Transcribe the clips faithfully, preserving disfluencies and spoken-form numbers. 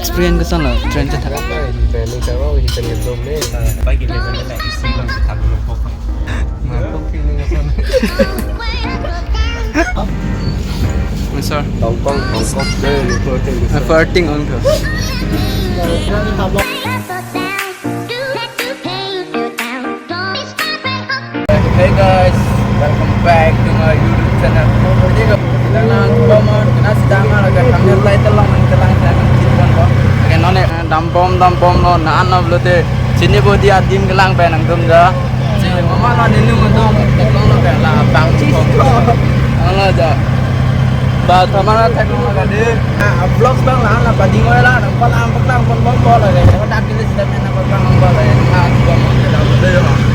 Experience koson lo train chetha? Hi pen ni karo, hi pen ni dom ne. Pai ke me mane la isi lang chetha lo po. Ma po ke ni koson. Sir. Hong Kong, Hong Kong. Ne, ni po ke ni. Farting on to. Hey guys, welcome back to my YouTube channel. Jadi ko kita nang komen, kena sedang ada thumbnail title lang, kita lang kita nang chinwan ko. Oke, non ne, eh, dambom dambom lo, na ano blote chini bodi adim kelang pen nangtum ja. Si mama la ninu nangtum, teklong lo pen la bang chi. Ang la ja. Ba thamara teklong lo kadi. Ah, vlogs bang la la bading oi la, nang pala ang paklang pon bom bom la. Kita kini sedang main apa bang bom la. Nang bom bom kita beli.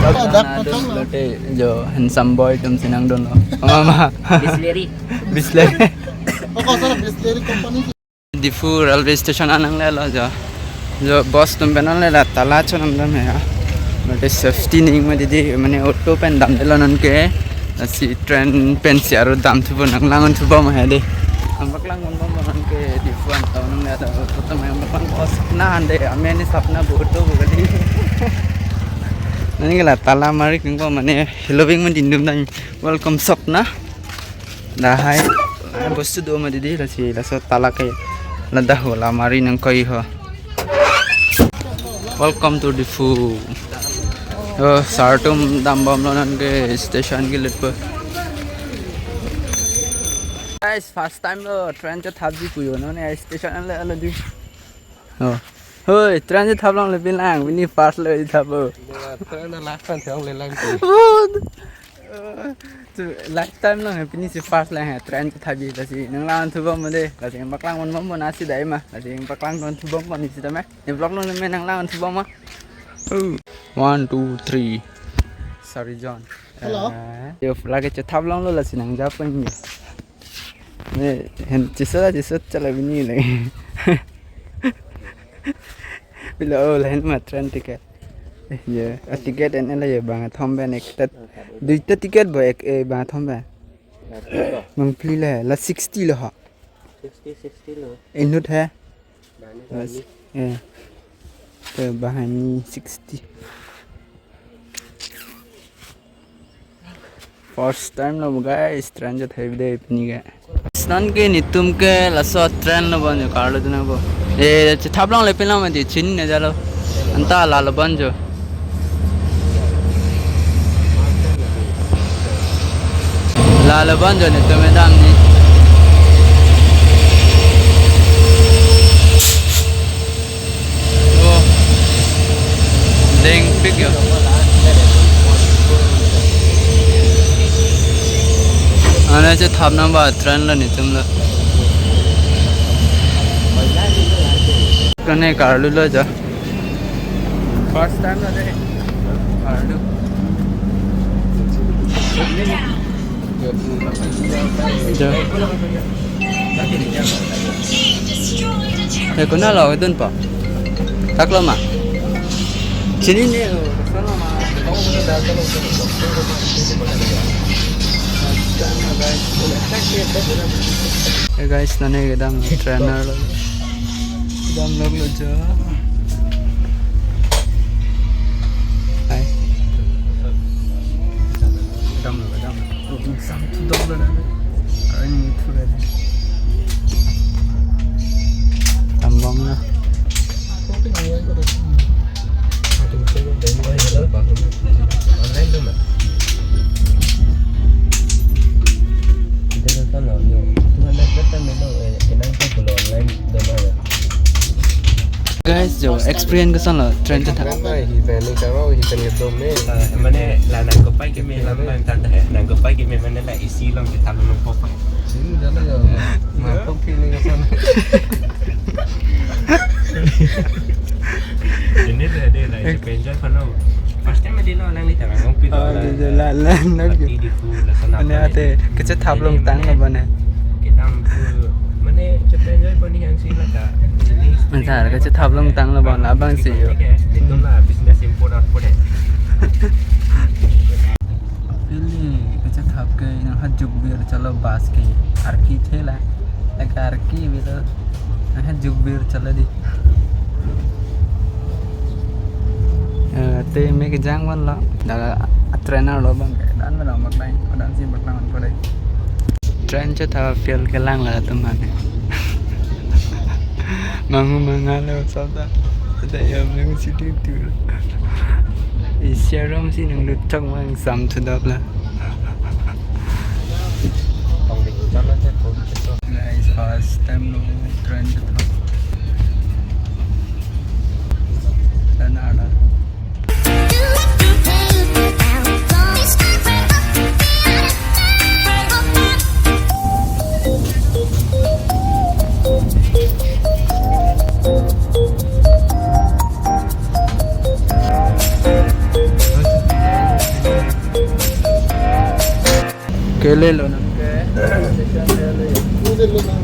Ada Nah, pocong dun lo. Lote jo handsome boy atum si nangdun lo. Mama. Bisleri. Bisleri. Oh, kok salah Bisleri company. Diphu railway station anang le lo jo. Jo bus atum pen le la tala chonam dam he ya. Mane safety ning ma didi mane auto pen damde lo non ke. Lasi train pen si aro dam thupo nang lang thupo ma he de. Ang paklang bom bom non ke Diphu an town nang le auto atum ang paklang bus na ande amen ni sapna bo auto bo kali. Nani ke la tala mari kengko mane heloving ma dindum dan welcome shop na. Lahai bostu do ma didi lasi laso tala ke ladak ho la mari nangkoi ho. Welcome to Diphu. Oh, sir atum dambom lo non ke station ke letpo. Guys, first time lo train chethap ji puyo non ne station le ala di. Oh. Hoi, train chethap longle pini lang, pini first lo chethap o. Train na last time thong le lang. What? Eh, tu last time lang, pini si first lang he, train chethap ji lasi nang lang thupo ma de, lasi paklang mon mon asi dai ma, lasi paklang don thupo ma ni sita me. Ne vlog lo me nang lang thupo ma. Oh. One, two, three. Sorry, John. Hello. Eh, yo lagi chethap longlo lasi nang japon ye. Ne hen chiso chiso chala bini le. Bilo oh lain ma train ticket. Eh, ye, a ticket en la ye bang thom pen ekta. Duita ticket bo ek, eh, bang thom pen. Bang phli le la sixty lo ha. Sixty, sixty lo. Inut he. Bani, bani. Eh. Ke bahani sixty. First time lo guys, train chethap de pini ke. Non ke netum ke laso train lo bon jo karlu dun nangpo. Eh, chethap longle pini lo mati chin ne jalo. Anta la lo bon jo. La lo bon jo netum me damji. Oh. Dengpik yo. Ana chethap nangpo train lo netum lo. Kane karlu lo jo. First time lo de. Karlu. Jo. Eh, konat lo dunpo? Thaklo ma? Chini ne. Hey guys, nane kedam train lo. Kedam lo jo. Hai. Kedam lo, kedam lo. Sam thu dok lo na. Aran ni thu lo. Tambang na. Online lo na. Kita kan lo yo. Tuhan nak datang lo, eh, kenang tu kalau online lo na. Guys, jo experience koson lo train chethap? Hi pen ni karo, hi pen ni dom ne. Ah, mane la nangkopai ke me lam bang tan ta hai. Nangkopai ke me mane la isi long ke talo long pok. Sini jalo ya. Ma pok ke ni koson. Ini deh, deh, la, ini penjai kono. First time dia lo lang ni tang ngong pi. Oh, la, dia, dia la, la, la, pati Diphu, la sana. Ane apa ate, ni? Kechethap longtang lo bane. Kedam, eh, mane, chepenjai poni yang si la ka. Ini Ansar, kechethap longtang lo bane, abang si yo. Ini tu la business import output hai. Pili, kechethap ke, nang hajuk bir chalo bus ke, arki thela, la ka arki bilo. Ahem jukbir chala di. Eh, te me kejang van lo. Dak a trainer lo bang. Dan mana mak nai, dan si mak nang ko dai. Train chetha fail kelang la teman. Mangu mangalo sabda. Ada ya meng sidi tu. Isi arom si nang lutak mang sam thudap la. Guys, first time lo train chetha. Dan ada. Kelelo nang ke.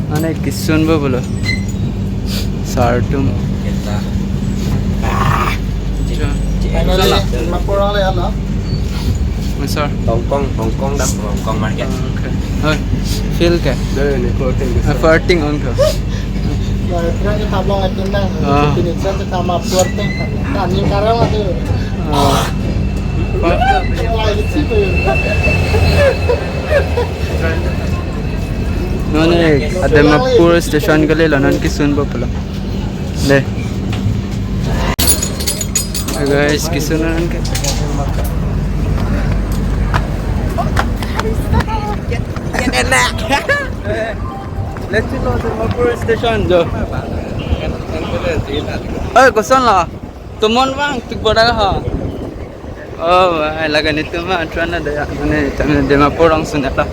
Mane kisun bo pulo. Sar atum. Kita. Finally, Dimapur le ano? Sir. Hong Kong, Hong Kong dam, Hong Kong market. Okay. Oh, feel ke? Dai, ni floating. Ah, floating on ko. Ya, train ke tablong aja nang. Ah. Finish train ke sama floating. Kan yang karang itu. Ah. Wah, itu sih tuh. None, Dimapur station kalilo, non kisun bo pulo. Deh. Hey guys, kisun non ke. Let's go Dimapur station jo. Eh, koson lo? Tumon bang, tik boda ha. Oh, ai laga ni tuma train ada ya. Ini tama Dimapur langsung ya lah.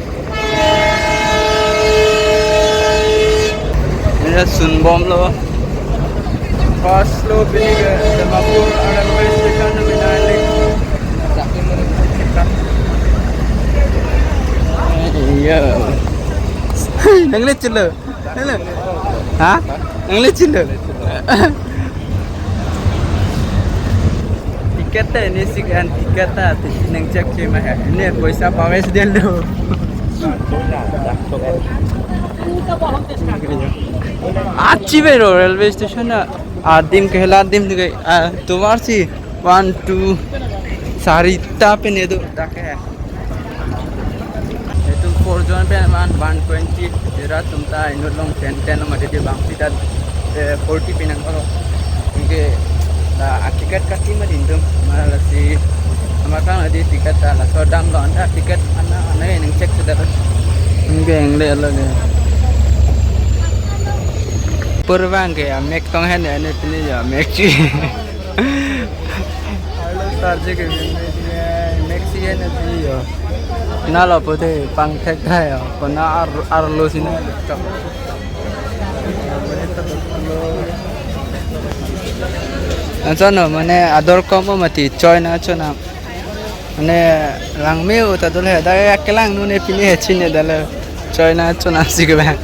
Ini sun bom lo. Pas lo pini ke Dimapur railway station na binalik. Iya. Nang lihat cilo. Hello. Ha? Nang lihat cilo. Ticket ta ini sih kan, ticket ta nang check sih mah ya. Ini paisa pawes dia lo. Achi bero railway station na. Adim ke hela adim ke, ah, tovar si one, two, sarita pen itu dak ke. Itum four jon pen man one twenty, jera tumta inut long ten ten lo mati di bang sita, eh, forty pinang ko. Anke la a ticket kati ma dindum, ma lasi ama kang adi ticket ta laso dam lo anta ticket ana ana nang check sita. Anke engle lo ne. Purvang ke amek tong hen ne pini ya mek chi. Arlo tarje ke Maxi ya na pini yo. Na lo pote pangthek tha yo. Kona ar arlo sina. Ansono mane ador komo mati choi na chona. Mane langme-o ta dul he, dak ya kelang nune pini he chine dalo. Choi na chonam si ke bang.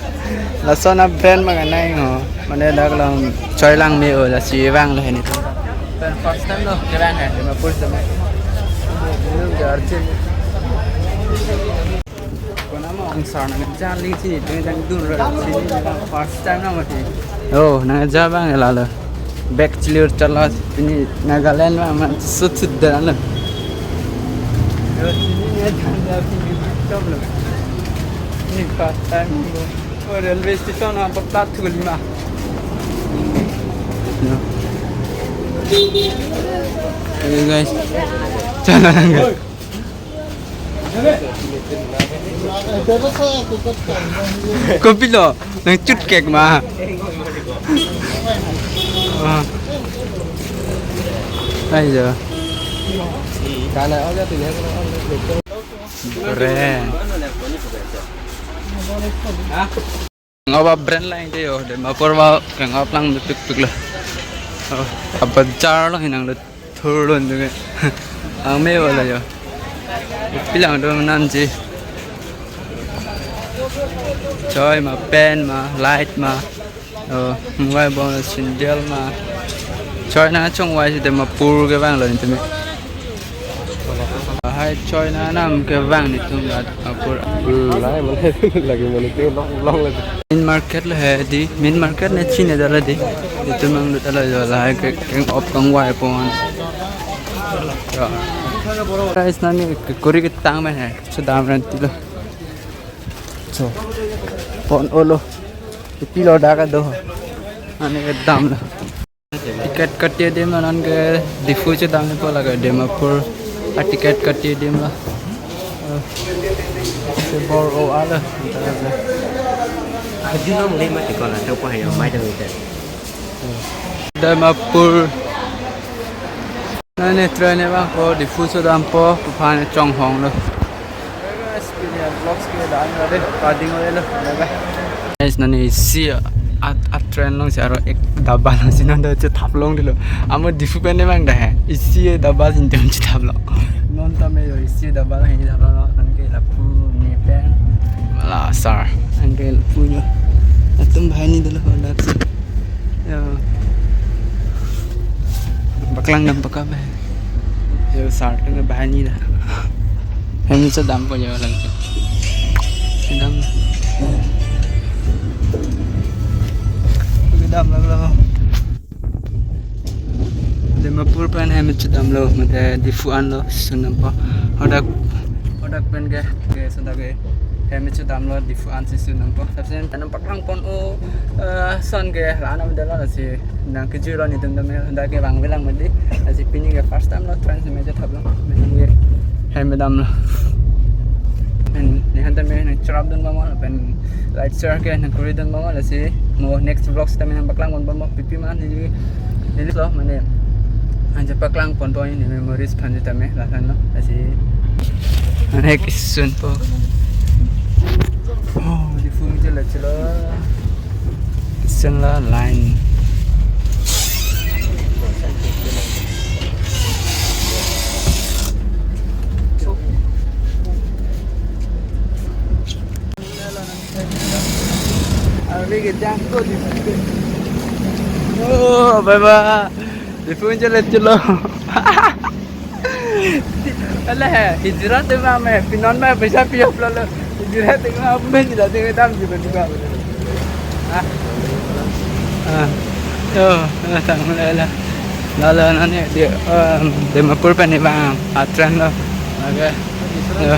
Laso na brand ma kanai ho. Mane dak lang choi langme-o lasi vang lo he ni. Pen first time lo ke bang he, ma first time. Nung garchin. Kona ma angsar nang jali si, dun dang dun ra si, first time na mati. Oh, nang ja bang lalo. Back clear chala pini Nagaland ma ma sut sut dan lo. Yo, sini ni ada pini macam lo. Ni first time lo. Oh, railway station apa plat tu lima. Yo. Oke guys. Jalan guys. Kopilo, nang chut kek ma. Ah. Ai jo. Kena aja tuh ya. Keren. Ngop a brand lang te yo, Dimapur ba kengop lang pik pik lo. Oh, a bazaar lo hinang lo thurlun tu ke. Ang me wala yo. Pilang do nan ji. Choi ma, pen ma, light ma. Oh, mobile bom sandal ma. Choi nangchongvai si Dimapur ke bang lo inte me. Choi na nam ke vang netum rat apor. Hmm, lai mane lagi mane tu long long lagi. Main market lo he di, main market ne chine dala di. Netum mang lut ala jo la ke keng op kang wai pon. Ya. Guys, nani ke kuri ke tang me he. Chedam ran ti lo. So. Pon olo. Pi lo da ka do. Nani ke dam lo. Ticket kati adim lo, non ke Diphu chedampo lake Dimapur a ticket kati adim lo. Eh, se bor o alo. Kajunong le mati kola tau pa hayo mai dong ite. Dimapur. Nani train ne vangpo, Diphu chedampo, puphane chonghong lo. Guys, pini vlogs ke dan lo de, pading lo. Bye bye. Guys, nani isi a, a train along si aro ek daba along si non ta chethap long dilo. Amo Diphu pen ne mang da he. Isi daba si intem chethap lo. Non tame yo isi daba along si thap lo. Anke lapu ne pen. La sar. Anke lapu nyo. Atum bahai ni dolo ho lap si. Ya. Paklang dam pakam he. Yo sar tu bahai ni da. Hem chedampo yo lang. Dam. Dam lang lo. Dimapur pen hem chedam lo, mate Diphu an lo, sunampo. Hadak, hadak pen ke, ke sundak ke hem chedam lo, Diphu an si sunampo. Tapi sen anam paklang pon o, eh, son ke, la anam dala si nang kejui lo netum tame, dak ke bang bilang mati. Lasi pini ke first time lo train si me chethap lo. Mane ke hem dam lo. Pen ne han tame nang cherap dun bang lo, pen like share ke nang kuri dun bang lo, lasi mo next vlogs tame nang paklang pon pon mo pipi man ni ni lo mane. Anja paklang pon pon ni memories phan tame la kan lo. Lasi next sunpo. Oh, Diphu ngi chela chela. Sen la line. Oh, bye bye. Diphu chela chela. Ala he, hijra te ma me, pinon ma paisa pi hop lo lo. Hijra te ma me jila te dam ji bani ba. Ah. Ah. Yo, ah, tang la la. La la nani di, um, Dimapur pen ne vang a train lo. Okay. Yo.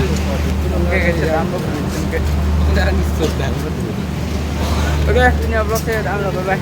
Okay, ke dam lo. Okay. Okay, pini vlog si dam lo, bye bye.